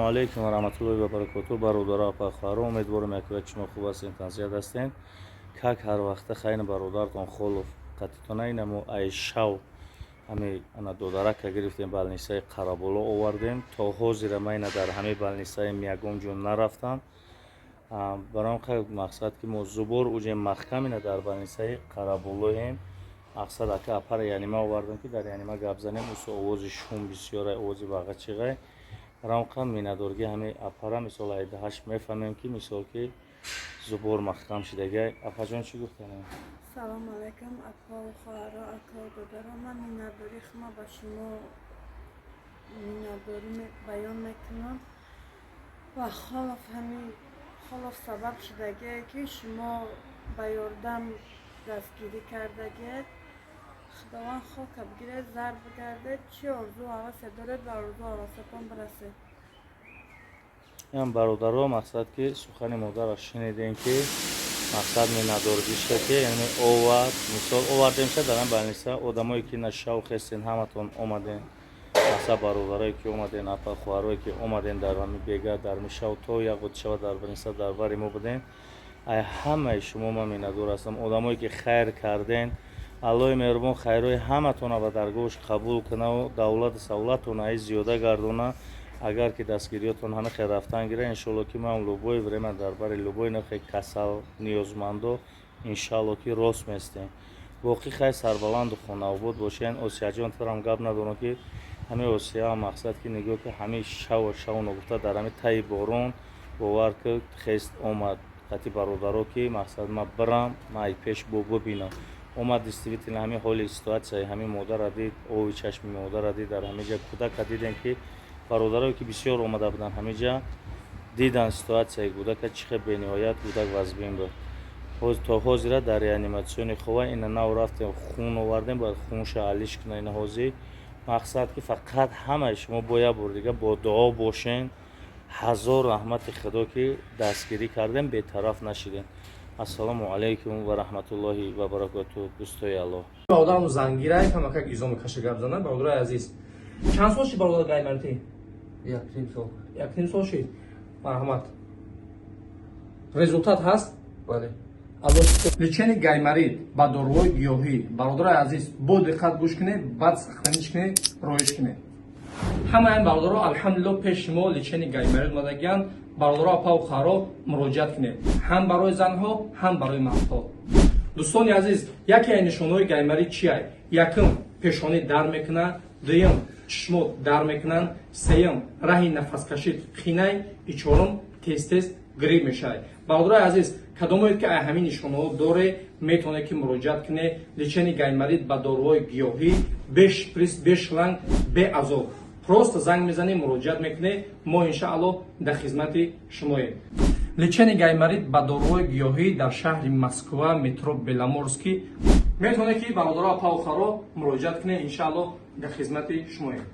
Алайкум ва раҳматуллоҳи ва баракоту, бародаро, апа, хоҳаро. Умедворам, як шумо хуб ҳастен, тансиҳат ҳастен. Как ҳар вақта, хайна бародаратон Холов қатитона. Инамо ай шав ҳами ана додарака гирифтем, балнисаи Қараболо овардем. То ҳозира ма ина дар ҳамаи балнисаи ягон ҷо нарафтам. Баром мақсад, ки мо зубор уҷем маҳкам ина дар балнисаи Қараболоем. Мақсад, ака, апара янима овардам, ки дар янима гап занем. Усу овози шум бисёра, овози вағачиғай. Рамқа миннатдорги ҳами апара, мисол, айдаҳаш мефаҳмем, ки мисол, ки зубор маҳкам шидагай. Апаҷон, чӣ гуфтанем? Салом алайкум, апау, хоҳаро, акау, додаро. Ман миннатдории хума ба шумо миннатдорӣ баён мекунам ва Холов, ҳами Холов сабаб шудагие, ки шумо ба ёрдам дастгирӣ кардагиед. Худованд хока бигиред, зар бигардед. Чӣ орзу ҳавасе доред, ба орзу ҳавасатон бирасед. Ин бародаро, мақсад, ки сухани модараш шунидем, ки мақсад миннатдоргишта, ки яъне овард, мисол, овардем ша дар балниса. Одамое ки на шав хестен, ҳаматон омаден. Мақсад, бародарое ки омаден, апа, хоҳарое ки омаден, дар ҳами бега, дар ҳами шав то яғуд шава дар балниса дар бари мо буден. Ай ҳамаи шумо ман миннатдор ҳастам. Одамое ки хайр карден, Аллоҳи меҳрубон хайрҳои ҳаматона ба даргоҳаш қабул кунаву давлату савлатона ай зиёда гардона. Агар ки дастгириётон ҳама хел рафтан гира, иншоалло, ки ман любое время дар бари любой нахе касал, ниёзмандо, иншоалло, ки рост местем. Боқӣ хай, сарбаланду хонаобод бошен. Осияҷон, тарам гап надорам, ки ҳамаи Осия, мақсад, ки нигоҳ, ки ҳамаи шаву шаву ногуфта дар ҳамаи таи борон, бовар ки, хест омад қати бародаро, ки мақсад, ма бирам, ма ай пеш бо бибинам. Омад, действительно, ҳамин ҳоли ситуатсияи ҳамин модарра дид, ови чашми модарра дид, дар ҳамин ҷа кӯдака дидем, ки бародарое ки бисёр омада буданд, ҳамин ҷа дидан ситуатсияи кӯдака, чӣ хел бениҳоят кӯдак вазбин буд. То ҳозира дар реаниматсиони хова. Ина нав рафтем, хун овардем, бояд хунша алиш куна. Ина ҳозир мақсад, ки фақат ҳамаи шумо бо як бор дига бо дуо бошен. Ҳазор раҳмати Худо, ки дастгирӣ кардем, бетараф нашидем. Ассалому алайкум ва раҳматуллоҳи ва баракоту, дӯстои Аллоҳ. Бародарам зангирай, камакак изо мекаша, гап зана. Бародари азиз, чанд сол шид, бародар, гаймарти? 1.5 сол. 1.5 сол шид. Марҳамат, результат ҳаст? Бале. Лечение гайморит ба доруҳои гиёҳӣ. Бародарои азиз, бо диққат гӯш кунед, баъд сохранить кунед, роиш кунед. Ҳамаи бародаро, алҳамдулилло, пеши мо лечение гайморит омадагиянд. Бародаро, апаву харо, муроҷиат кунед, ҳам барои занҳо, ҳам барои мардҳо. Дӯстони азиз, яке аз нишонҳои гайморит чия? Якум, пешонӣ дар мекунад; дуюм, чишмот дар мекунанд; сеюм, раҳи нафаскашид қинай и чорум, тез тез грипп мешавад. Бародарои азиз, кадомое ки ай ҳамин нишонаҳо доре, метавонед ки муроҷиат кунед. Лечение гайморит ба доруҳои гиёҳӣ, бе шприц, бе шланг, бе азоб. Просто занг мезанем, муроҷиат мекунед, мо иншааллоҳ дар хизмати шумоем. Лечение гайморит ба доруҳои гиёҳӣ дар шаҳри Москва, метро Беломорский. Метавонед ки, бародаро, апаву харо, муроҷиат кунед, иншааллоҳ дар хизмати шумоем.